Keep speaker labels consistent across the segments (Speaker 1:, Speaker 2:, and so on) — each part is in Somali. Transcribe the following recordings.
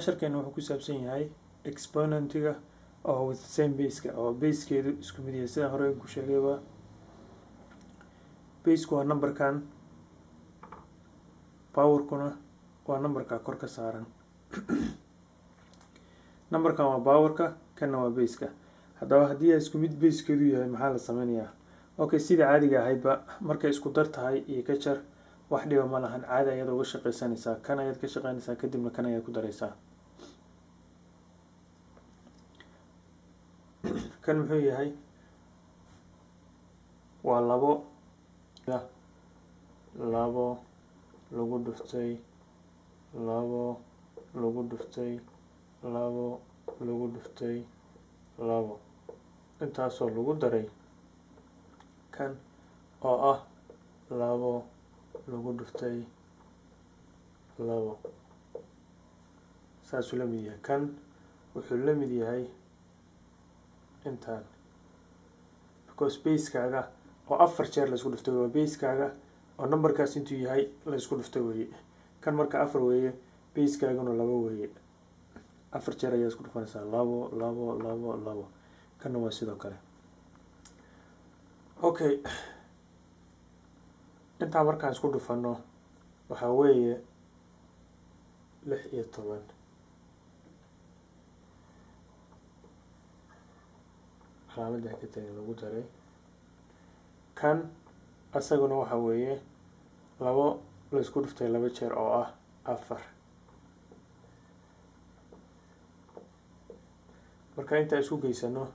Speaker 1: Casharkeena wuxuu ku saabsan yahay exponentiga oo with same baseka, oo basekeedu isku mid yahay. Sidaan hore ku sheegayba, baseku waa numberkan, powerkuna waa numberka kor ka saaran. Numberkan waa powerka, kanna waa baseka. Haddaba haddii ay isku mid basekeedu yahay, maxaa la sameynayaa? Okay, sida caadiga ahaydba, markay isku dar tahay iyo ka jar wax dhiba ma lahan, caadi ayaad uga shaqaysanaysaa. Kan ayaad ka shaqeynaysaa, kadibna kan ayaad ku daraysaa. Kan muxuu yahay? Waa labo, labo lagu dhuftay labo lagu dhuftay labo lagu dhuftay labo, intaasoo lagu daray kan oo ah labo lagu dhuftay labo. Saasuu la mid yahay. Kan wuxuu la mid yahay intaan, because basekaaga oo 4 jeer laisku dhuftay waa basekaaga oo numberkaas intuu yahay laisku dhuftay weeye. Kan marka 4 weeye, basekaaguna 2 weeye. 4 jeer ayaa isku dhufanaysaa, labo labo labo labo. Kanna waa sidoo kale. Okay, intaa markaan isku dhufano waxaa weeye 16. Calaamadda ka tagin lagu daray kan, asaguna waxa weeye labo la isku dhuftay 2 jeer oo ah 4. Marka intaa isku geysano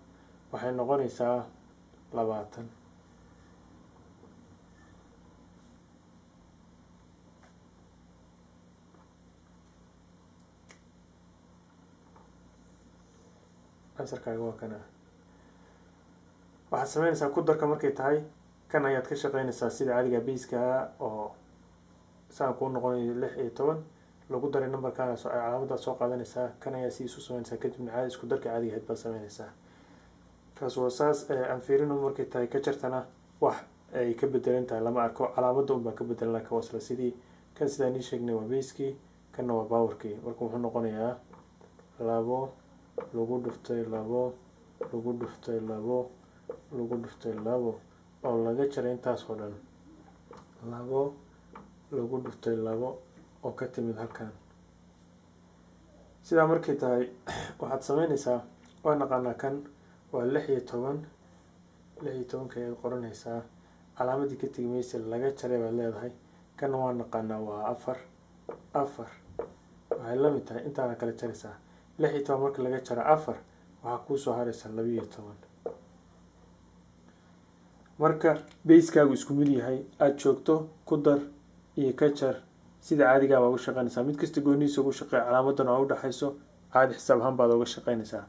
Speaker 1: waxay noqonaysaa 20. Ansarkaaga waa kana. Waxaad sameynaysaa ku darka markay tahay, kan ayaad ka shaqeynaysaa sida caadiga baseka oo saan kuu noqonayo 16 lagu daray numberkaana, calaamadaad soo qaadanaysaa, kan ayaa si isu sameynaysaa, kadibna caadi isku darka caadiga ahayd baad sameynaysaa. Kaas waa saas. Aan fiirino markay tahay ka jartana, wax ay ka bedelan tahay lama arko, calaamadda unbaa ka bedelan, laakiin waa isla sidii. Kan sidaan ii sheegnay waa basekii, kanna waa powerkii. Marka wuxuu noqonayaa labo lagu dhuftay labo lagu dhuftay labo lagu dhuftay labo oo laga jaray intaas oo dhan, labo lagu dhuftay labo oo ka timid halkan. Sidaa markay tahay waxaad sameynaysaa, waa naqaanaa kan waa 16, 16-ka ayaad qoranaysaa, calaamadii ka tegi maysa, laga jaray baad leedahay. Kanna waa naqaanaa waa 4, 4 waxay la mid tahay intaana kala jaraysaa. 16 marka laga jaro 4 waxaa kuusoo haraysa 12. Marka basekaagu isku mid yahay aada joogto ku dar iyo ka jar sida caadigaa baa uga shaqeynaysaa. Mid kasta goonihiisa ugu shaqeey, calaamadana waa u dhexayso, caadi xisaab ahaan baad uga shaqeynaysaa.